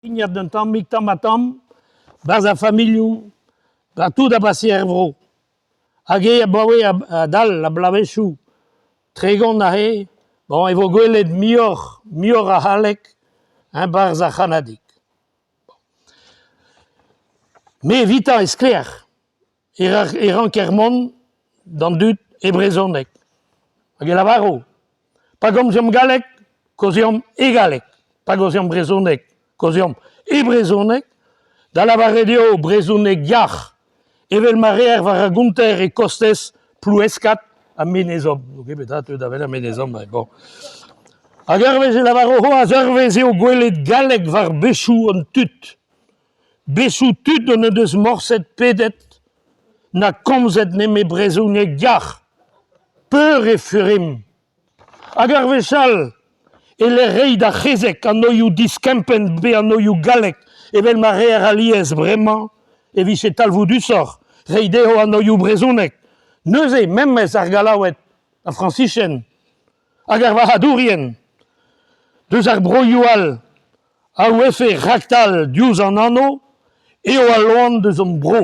Pignat un tammig tamm-ha-tamm 'barzh ar familhoù, partout a base er vro. Hag eo abaoe adal ar bloavezhioù 30 aze bon e vo gwelet muioc'h muioc'h a c'halleg e-barzh ar C'hanadig. Me evitañ eo sklaer e ranker mont d'an dud e brezhoneg hag e lavaro pa gomzomp galleg kaozeomp e galleg, pa gaozeomp brezhoneg kaozeomp e brezhoneg, da lavaret eo brezhoneg yac'h evel ma reer war ar gonter e-kostez Ploueskad ha Menez-Hom. N'on ket bet teu da welet Menez-Hom, bon. Hag ur wech e lavaro c'hoazh ur wech eo gwelet galleg war bezhioù an tud. Bezhioù tud n'o deus morse pedet na komzet nemet brezhoneg yac'h. Peur e furimp? Hag ar wech all e-lec'h reiñ d'ar c'hezeg anoioù diskempenn pe anoioù gallek evel ma reer alies bremañ e vije talvoudusoc'h reiñ dezho anoioù brezhonek. Neuze memes ar Gallaoued, ar Frañsizien hag ar varc'hadourien deus ar broioù all a ouefe raktal diouzh an anv eo al loan deus hon bro.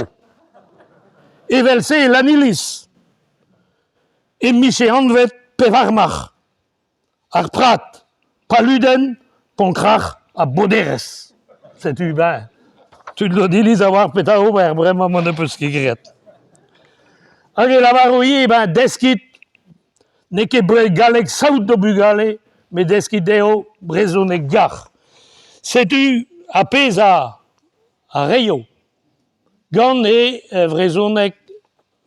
Evel-se e Lanniliz e 'mije anvet Pevarmarc'h, ar Prad, Paludenn, Pont-Krac'h ha Boderezh. Setu ben tud Lanniliz a oar petra ober bremañ ma n'ho peus ket graet. Hag e lavaro ivez ben deskit N'eo ket galleg saout d'o bugale met deskiñ dezho brezhoneg yac'h. Setu ar pezh a a reio gant e vrezhoneg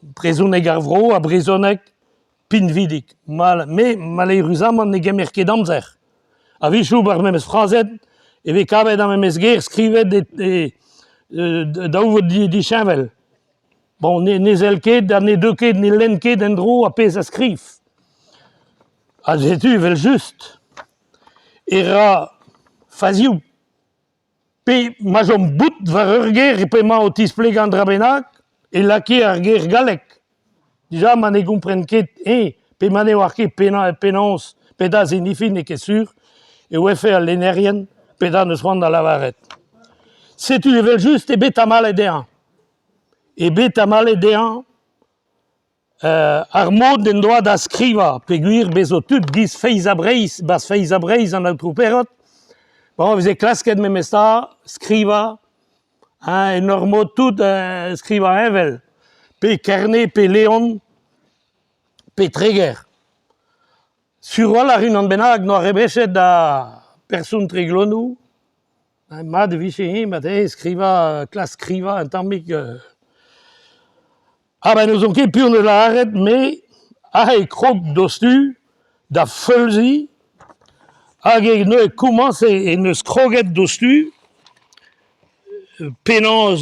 brezhoneg ar vro ha brezhoneg pinvidik. Me maleüruzamant ne gemer ket amzer. A-wechoù war memes frazenn e vez kavet ar memes ger skrivet e daou vod disheñvel. Bon, ne, ne sell ket ha ne deu ket, ne lenn ket en-dro ar pezh a skriv. Ha setu evel-just e ra fazioù. Pe ma chom bout war ur ger p'emañ o tisplegañ un dra bennak e lakae ar ger gallek. Dija ma ne gompren ket eñ pe ma ne oar ket penaos petra 'zinifi n'eo ket sur e ouefe al lennerien petra 'neus c'hoant da lavaret. Setu evel-just eo bet tamallet dezhañ. Eo bet tamallet dezhañ ar mod en doa da skrivañ peogwir bez zo tud 'giz Feiz ha Breizh, 'barzh Feiz ha Breizh an aotrou Perrot, bon e veze klasket memestra skrivañ hein en ur mod tout skrivañ heñvel, pe Kerne pe Leon pe Treger. Sur a-walc'h unan bennak 'noa rebechet da person Treglonou Mat e vije eñ marteze skrivañ klask skrivañ un tammig Ah ben n'ouzon ket piv 'neus lâret me aze e krog doc'htu da feulziñ hag e neuze komañse e neus kroget doc'htu penaos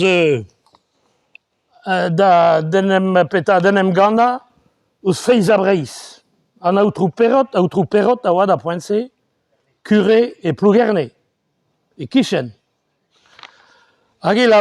da d'en em petra d'en em gannañ ouzh Feiz ha Breizh. An aotrou Perrot, aotrou Perrot a oa d'ar poent-se kure e Plougerne. E-kichen. Hag e lavar.